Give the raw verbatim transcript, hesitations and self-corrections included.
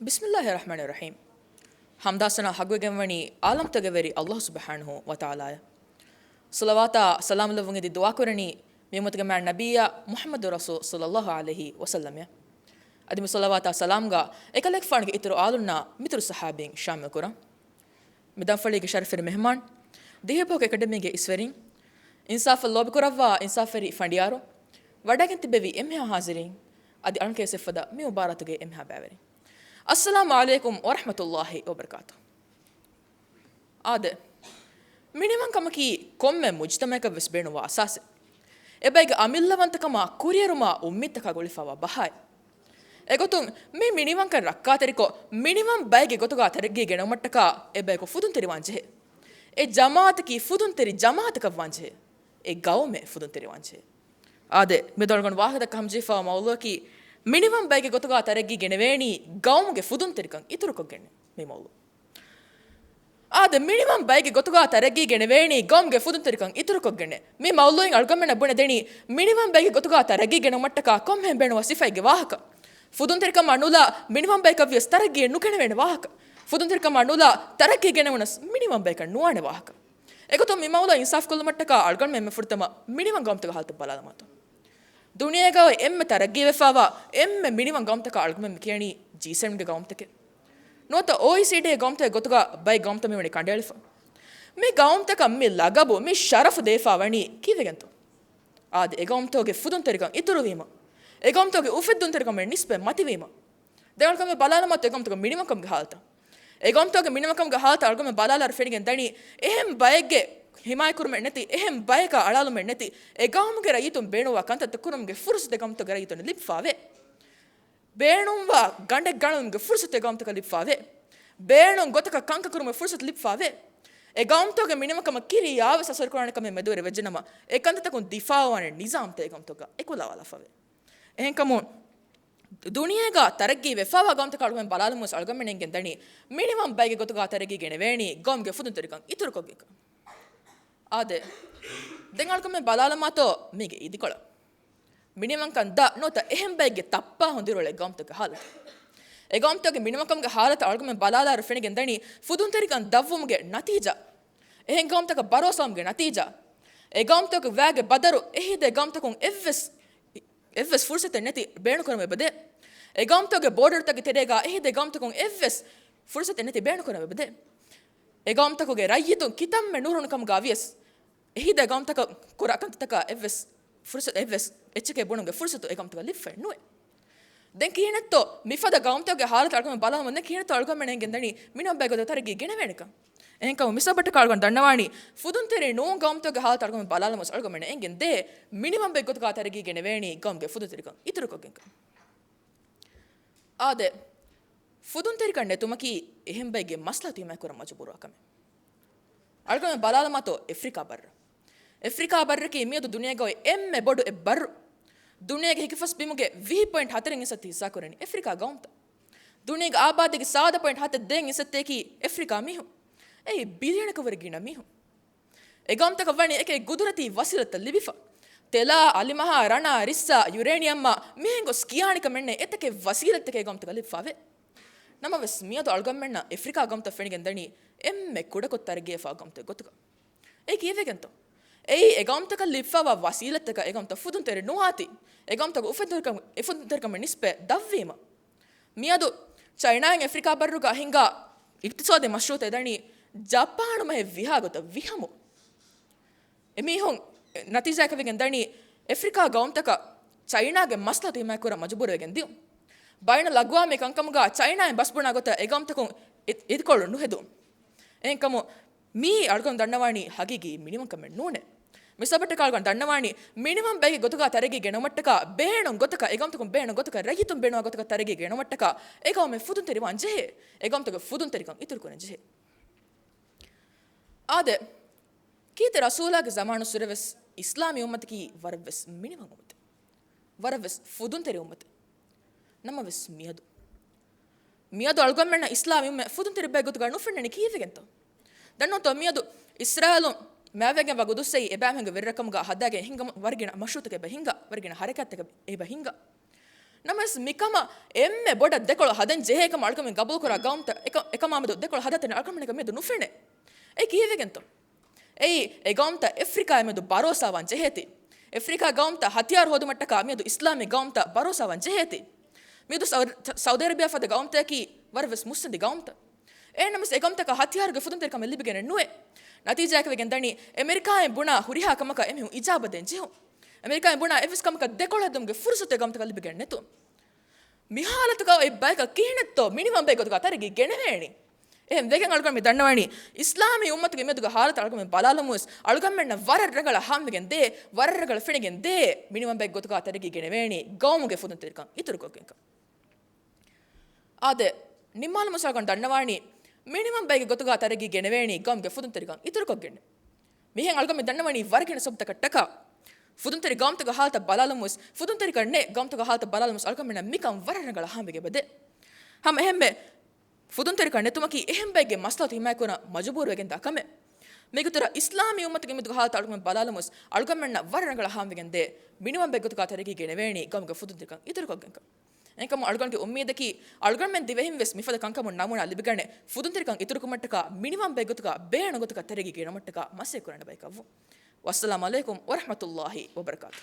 ބިސްމިއްލާހި ރަޙްމާނި ރަޙީމް. ހަމްދާ ސަނާ ޙައްޤުވެގެންވަނީ ޢާލަމްތަކުގެ ވެރި ﷲ ސުބްޙާނަހޫ ވަތަޢާލާއަށް. ޞަލަވާތާ ސަލާމް ލެއްވުން އެދި ދުޢާ ކުރަނީ މި އުއްމަތުގެ މާތް ނަބިއްޔާ މުޙައްމަދު ރަސޫލު ޞައްލައްލާހު ޢަލައިހި ވަސައްލަމަށް. އަދި މި ޞަލަވާތާ ސަލާމްގަ އެކަލޭގެފާނުގެ އިތުރު އާލުންނާ މިތުރު ޞަޙާބީން ޝާމިލް ކުރަން. މި ދަންފަޅީގެ ޝަރަފުވެރި މެހެމާން، ދިހަ ފަހު އެކަޑަމީގެ އިސްވެރިން، އިންސާފަށް ލޯބިކުރައްވާ އިންސާފުވެރި ފަނޑިޔާރު، ވަޑައިގެން ތިއްބެވި އެންމެހާ ޙާޟިރީން، އަދި އަޅުން ކޭސް އެއްފަދަ މި މުބާރާތުގެ އެންމެހާ ބައިވެރިން. އައްސަލާމު ޢަލައިކުމް ވަރަޙްމަތުﷲި ވަބަރަކާތު. އާދެ، މިނިވަންކަމަކީ ކޮންމެ މުޖްތަމަޢަކަށްވެސް ބޭނުންވާ އަސާސެއް. އެބައިގެ އަމިއްލަވަންތަކަމާ ކުރިއެރުމާ އުއްމީދުތަކާ ގުޅިފައިވާ ބަހާއެއް. އެގޮތުން މި މިނިވަންކަން ރައްކާތެރިކޮށް، މިނިވަން ބައެއްގެ ގޮތުގާ ތަރައްގީ ގެނައުމަށްޓަކާ އެބަޔަކު ފުދުންތެރިވާން ޖެހޭ. އެ ޖަމާޢަތަކީ ފުދުންތެރި ޖަމާޢަތަކަށްވާން ޖެހޭ. އެ ގައުމެއް ފުދުންތެރިވާން ޖެހޭ. އާދެ، މިއަދު އަޅުގަނޑު ވާހަކަދައްކަން ހަމަޖެހިފައިވާ މައުޟޫޢަކީ، މިނިވަން ބައެއްގެ ގޮތުގާ ތަރައްގީ ގެނެވޭނީ ގައުމުގެ ފުދުންތެރިކަން އިތުރުކޮށްގެން މި މައުޟޫޢު. އާދެ، މިނިވަން ބައެއްގެ ގޮތުގާ ތަރައްގީ ގެނެވޭނީ ގައުމުގެ ފުދުންތެރިކަން އިތުރުކޮށްގެން. މި މައުޟޫޢުން އަޅުގަނޑުމެންނަށް ބުނެދެނީ، މިނިވަން ބައެއްގެ ގޮތުގާ ތަރައްގީ ގެނައުމަށްޓަކާ ކޮންމެހެން ބޭނުންވާ ސިފައެއްގެ ވާހަކަ. ފުދުންތެރިކަމާ ނުލާ މިނިވަން ބަޔަކަށްވިޔަސް ތަރައްގީއެއް ނުގެނެވޭނެ ވާހަކަ. ފުދުންތެރިކަމާ ނުލާ ތަރައްގީ ގެނެވުނަސް މިނިވަން ބަޔަކަށް ނުވާނެ ވާހަކަ. އެގޮތުން މި މައުޟޫޢަށް އިންސާފު ކޮށްލުމަށްޓަކާ އަޅުގަނޑުމެން އެންމެ ފުރަތަމަ މިނިވަން ގައުމުތަކަށް ހާލަތު ބަލާލަމާތޯ. ދުނިޔޭގަ އޮތް އެންމެ ތަރައްގީވެފައިވާ އެންމެ މިނިވަން ގައުމުތަކަށް އަޅުގަނޑުމެން މި ކިޔަނީ ޖީ ސެވެންގެ ގައުމުތަކެއް. ނުވަތަ އޯއީސީޑީގެ ގައުމުތަކެއް ގޮތުގަ ބައެއް ގައުމުތައް މިވަނީ ކަނޑައެޅިފަ. މި ގައުމުތަކަށް މި ލަގަބު، މި ޝަރަފު ދޭފަ ވަނީ ކީއްވެގެންތޯ؟ އާދެ، އެގައުމުތަކުގެ ފުދުންތެރިކަން އިތުރުވީމަ، އެގައުމުތަކުގެ އުފެއްދުންތެރިކަމުގެ ނިސްބަތް މަތިވީމަ. ދެން އަޅުގަނޑުމެން ބަލާލަމާތޯ އެގައުމުތަކުގެ މިނިވަންކަމުގެ ހާލަތަށް. އެގައުމުތަކުގެ މިނިވަންކަމުގެ ހާލަތަށް އަޅުގަނޑުމެން ބަލާލާއިރު ފެނިގެން ދަނީ، އެހެން ބައެއްގެ ހިމާޔަތްކުރުމެއް ނެތި، އެހެން ބަޔަކާ އަޅާލުމެއް ނެތި، އެގައުމުގެ ރައްޔިތުން ބޭނުންވާ ކަންތައްތައް ކުރުމުގެ ފުރުސަތު އެގައުމުތަކުގެ ރައްޔިތުން ލިބިފަވޭ. ބޭނުންވާ ގަނޑެއް ގަނެވުމުގެ ފުރުސަތު އެގައުމުތަކަށް ލިބިފަވޭ. ބޭނުން ގޮތަކަށް ކަންކަން ކުރުމުގެ ފުރުސަތު ލިބިފަވޭ. އެގައުމުތަކުގެ މިނިވަންކަމަށް ކިރިޔާވެސް އަސަރުކުރާނެ ކަމެއް މެދުވެރިވެއްޖެނަމަ، އެކަންތައްތަކުން ދިފާޢުވާނެ ނިޒާމްތައް އެގައުމުތަކުގަ އެކުލަވާލާފަވޭ. އެހެންކަމުން، ދުނިޔޭގަ ތަރައްގީ ވެފައިވާ ގައުމުތަކަށް އަޅުގަނޑުމެން ބަލާލަމުން ވެސް އަޅުގަނޑުމެން އެނގެން ދަނީ، މިނިވަން ބައެއްގެ ގޮތުގަ ތަރައްގީ ގެނެވޭނީ ގައުމުގެ ފުދުންތެރިކަން އިތުރުކޮށްގެން. އާދެ، ދެން އަޅުގަނޑުމެން ބަލާލަމާތޯ މީގެ އިދިކޮޅަށް. މިނިވަންކަން ދަށް ނުވަތަ އެހެން ބައެއްގެ ތައްޕާ ހޮނދިރޮޅޭ ގައުމުތަކުގެ ހާލަތު. އެގައުމުތަކުގެ މިނިވަންކަމުގެ ހާލަތަށް އަޅުގަނޑުމެން ބަލާލާއިރު ފެނިގެން ދަނީ، ފުދުންތެރިކަން ދަށްވުމުގެ ނަތީޖާ، އެހެން ގައުމުތަކަށް ބަރޯސާވުމުގެ ނަތީޖާ، އެ ގައުމުތަކުގެ ވައިގެ ބަދަރު އެހިނދު އެ ގައުމުތަކުން އެއްވެސް، އެއްވެސް ފުރުސަތެއް ނެތި ބޭނުންކުރަމުން އެބަދޭ. އެ ގައުމުތަކުގެ ބޯޑަރުތަކުގެ ތެރޭގަ އެހިނދު އެ ގައުމުތަކުން އެއްވެސް ފުރުސަތެއް ނެތި ބޭނުންކުރަމުން އެބަދޭ. އެ ގައުމުތަކުގެ ރައްޔިތުން ކިތަންމެ ނުރުހުނު ކަމުގަ ވިޔަސް، އެހިނދު އެ ގައުމުތަކަށް ކުރާ ކަންތައްތަކަށް އެއްވެސް ފުރުސަތު، އެއްވެސް އެއްޗެކޭ ބުނުމުގެ ފުރުސަތު އެ ގައުމުތަކަށް ލިބިފައެއް ނުވޭ. ދެން ކިހިނެއްތޯ މިފަދަ ގައުމުތަކުގެ ހާލަތަށް އަޅުގަނޑު ބަލާލަމުން ދެން ކިހިނެއްތޯ އަޅުގަނޑުމެން އެނގެން ދަނީ މިނިވަން ބައެއްގެ ގޮތުގަ ތަރައްގީ ގެނެވޭނެކަން. އެހެންކަމުން މި ސަބަބަށްޓަކާ އަޅުގަނޑު ދަންނަވާނީ ފުދުންތެރި ނޫން ގައުމުތަކުގެ ހާލަތަށް އަޅުގަނޑުމެން އެނގެން ދޭ މިނިވަން ބައެއްގެ ގޮތުގަ ތަރައްގީ ގެނެވޭނީ ގައުމުގެ ފުދުންތެރިކަން އިތުރުކޮށްގެންކަން. އާދެ، ފުދުންތެރިކަން ނެތުމަކީ އެހެން ބައެއްގެ މަސްލަހަތު ހިމާޔަތްކުރަން މަޖުބޫރުވާ ކަމެއް. އަޅުގަނޑު ބަލާލަމާތޯ އެފްރިކާ ބައްރަށް. އެފްރިކާ ބައްރަކީ މިއަދު ދުނިޔޭގަ އޮތް އެންމެ ބޮޑު އެއް ބައްރު. ދުނިޔޭގެ ހިކިފަސް ބިމުގެ ވިހި ޕޮއިންޓް ހަތަރެއް އިން ސައްތަ ހިއްސާކުރަނީ އެފްރިކާ ގައުމުތައް. ދުނިޔޭގެ އާބާދީގެ ސާދަ ޕޮއިންޓް ހަތެއް ދޭއް އިން ސައްތައަކީ އެފްރިކާ މީހުން. އެއީ ބިލިއަނަކަށް ވުރެ ގިނަ މީހުން. އެ ގައުމުތަކަށް ވަނީ އެކެއް ގުދުރަތީ ވަސީލަތްތައް ލިބިފަ. ތެލާ، އަލިމަހާ، ރަނާ، ރިއްސާ، ޔުރޭނިއަމްއާ މިހެން ގޮސް ކިޔާނެ ކަމެއް ނެތް އެތަކެއް ވަސީލަތްތަކެއް އެ ގައުމުތަކަށް ލިބިފަވޭ. ނަމަވެސް މިއަދު އަޅުގަނޑުމެންނަށް އެފްރިކާ ގައުމުތައް ފެނިގެން ދަނީ އެންމެ ކުޑަކޮށް ތަރައްގީވެފަ ގައުމުތައް ގޮތުގަ. އެ ކީއްވެގެންތޯ؟ އެއީ އެ ގައުމުތަކަށް ލިބިފައިވާ ވަސީލަތްތަކަށް އެ ގައުމުތައް ފުދުންތެރި ނުވާތީ، އެ ގައުމުތަކުގެ އުފެއްދުންތެރިކަމު، އުފެއްދުންތެރިކަމުގެ ނިސްބަތް ދަށްވީމަ. މިއަދު ޗައިނާއިން އެފްރިކާ ބައްރުގަ ހިނގާ އިޤްތިޞާދީ މަޝްރޫޢުތައް ދަނީ ޖަޕާނު މަހެއް ވިހާ ގޮތަށް ވިހަމު. އެމީހުން ނަތީޖާއަކަށް ވެގެން ދަނީ އެފްރިކާ ގައުމުތަކަށް ޗައިނާގެ މަސްލަހަތު ހިމާޔަތްކުރަން މަޖުބޫރުވެގެން ދިޔުން. ބައިނަލްއަގްވާމީ ކަންކަމުގަ ޗައިނާއިން ބަސްބުނާ ގޮތަށް އެ ގައުމުތަކުން އި، އިދިކޮޅު ނުހެދުން. އެހެންކަމުން މިއީ އަޅުގަނޑު ދަންނަވާނީ ހަގީގީ މިނިވަންކަމެއް ނޫނޭ. މި ސަބަބަށްޓަކާ އަޅުގަނޑު ދަންނަވާނީ މިނިވަން ބައެއްގެ ގޮތުގަ ތަރައްގީ ގެނައުމަށްޓަކާ ބޭނުން ގޮތަކަށް އެ ގައުމުތަކުން ބޭނުން ގޮތަކަށް ރައްޔިތުން ބޭނުންވާ ގޮތަކަށް ތަރައްގީ ގެނައުމަށްޓަކާ އެ ގައުމެއް ފުދުންތެރިވާން ޖެހޭ. އެ ގައުމުތަކުގެ ފުދުންތެރިކަން އިތުރުކުރަން ޖެހޭ. އާދެ، ކީރިތި ރަސޫލާގެ ޒަމާނުއްސުރެވެސް އިސްލާމީ އުއްމަތަކީ ވަރަށްވެސް މިނިވަން އުއްމަތެއް. ވަރަށްވެސް ފުދުންތެރި އުއްމަތެއް. ނަމަވެސް މިއަދު، މިއަދު އަޅުގަނޑުމެންނަށް އިސްލާމީ އުއްމަތް ފުދުންތެރި ބައެއް ގޮތުގަ ނުފެންނަނީ ކީއްވެގެންތޯ؟ ދަންނަވަތޯ މިއަދު އިސްރާއީލުން މާތްވެގެންވާ ގޮތުގައި އެބައިމީހުންގެ ވެރިރައްކަމުގަ ހަދާގެން ހިނގަމުން ވަރަށް ގިނަ މަޝްރޫޢުތަކެއް އެބަ ހިނގާ، ވަރަށް ގިނަ ހަރަކާތްތަކެއް އެބަ ހިނގާ. ނަމަވެސް މިކަމަށް އެންމެ ބޮޑަށް ދެކޮޅު ހަދަން ޖެހޭ ކަމަށް އަޅުގަނޑުމެން ގަބޫލުކުރާ ގައުމުތައް އެކަ-، އެކަމާމެދު ދެކޮޅު ހަދާތަނެއް އަޅުގަނޑުމެންނަކަށް މިއަދު ނުފެނޭ. އެ ކީއްވެގެންތޯ؟ އެއީ އެ ގައުމުތައް އެފްރިކާއާމެދު ބަރޯސާވާން ޖެހޭތީ. އެފްރިކާ ގައުމުތައް ހަތިޔާރު ހޯދުމަށްޓަކާ މިއަދު އިސްލާމީ ގައުމުތައް ބަރޯސާވާން ޖެހޭތީ. މިއަދު ސައު-، ސައުދީ އަރަބިޔާ ފަދަ ގައުމުތަކަކީ ވަރަށް ވެސް މުއްސަނދި ގައުމުތައް. އެހެންނަމަވެސް އެ ގައުމުތަކަށް ހަތިޔާރުގެ ފުދުންތެރިކަމެއް ލިބިގެނެއް ނުވޭ. ނަތީޖާއަކަށް ވެގެން ދަނީ އެމެރިކާއިން ބުނާ ހުރިހާ ކަމަކަށް އެމީހުން އިޖާބަދޭން ޖެހުން. އެމެރިކާއިން ބުނާ އެއްވެސް ކަމަކަށް ދެކޮޅު ހެއްދުމުގެ ފުރުސަތު އެ ގައުމުތަކަށް ލިބިގެން ނެތުން. މި ހާލަތުގަ އޮތް ބަޔަކަށް ކިހިނެއްތޯ މިނިވަން ބައެއް ގޮތުގަ ތަރައްގީ ގެނެވޭނީ؟ އެހެން ވެގެން އަޅުގަނޑު މި ދަންނަވަނީ، އިސްލާމީ އުއްމަތުގެ މިއަދުގެ ހާލަތު އަޅުގަނޑު ބަލާލަމުވެސް، އަޅުގަނޑުމެންނަށް ވަރަށް ރަނގަޅަށް ހާމަވެގެން ދޭ، ވަރަށް ރަނގަޅަށް ފެނިގެން ދޭ، މިނިވަން ބައެއް ގޮތުގަ ތަރައްގީ ގެނެވޭނީ ގައުމުގެ ފުދުންތެރިކަން އިތުރުކޮށްގެންކަން. އާދެ، ނިންމާލަމުން އަޅުގަނޑު ދަންނަވާނީ، މިނިވަން ބައެއްގެ ގޮތުގަ ތަރައްގީ ގެނެވޭނީ ގައުމުގެ ފުދުންތެރިކަން އިތުރުކޮށްގެން. މިހެން އަޅުގަނޑު މި ދަންނަވަނީ ވަރަށް ގިނަ ސަބަބުތަކަށްޓަކާ. ފުދުންތެރި ގައުމުތަކުގެ ހާލަތަށް ބަލާލަމުވެސް، ފުދުންތެރިކަން ނެތް ގައުމުތަކުގެ ހާލަތަށް ބަލާލަމުވެސް އަޅުގަނޑުމެންނަށް މިކަން ވަރަށް ރަނގަޅަށް ހާމަވެގެން އެބަދޭ. ހަމަ އެހެންމެ ފުދުންތެރިކަން ނެތުމަކީ އެހެން ބައެއްގެ މަސްލަހަތު ހިމާޔަތްކުރަން މަޖުބޫރުވެގެންދާ ކަމެއް. މީގެ އިތުރަށް އިސްލާމީ އުއްމަތުގެ މެދުގެ ހާލަތަށް އަޅުގަނޑުމެން ބަލާލަމުވެސް އަޅުގަނޑުމެންނަށް ވަރަށް ރަނގަޅަށް ހާމަވެގެން ދޭ، މިނިވަން ބައެއް ގޮތުގަ ތަރައްގީ ގެނެވޭނީ ގައުމުގެ ފުދުންތެރިކަން އިތުރުކޮށްގެންކަން. އެހެންކަމުން އަޅުގަނޑުގެ އުއްމީދަކީ، އަޅުގަނޑުމެން ދިވެހިން ވެސް މިފަދަ ކަންކަމުން ނަމޫނާ ލިބިގަނެ، ފުދުންތެރިކަން އިތުރުކުރުމަށްޓަކާ، މިނިވަން ބައެއް ގޮތުގަ ބޭނުން ގޮތަކަށް ތަރައްގީ ގެނައުމަށްޓަކާ މަސައްކަތް ކުރާނެ ބަޔަކަށްވުން. ވައްސަލާމް އަލައިކުމް ވަރަޙްމަތުﷲ ވަބަރަކާތު.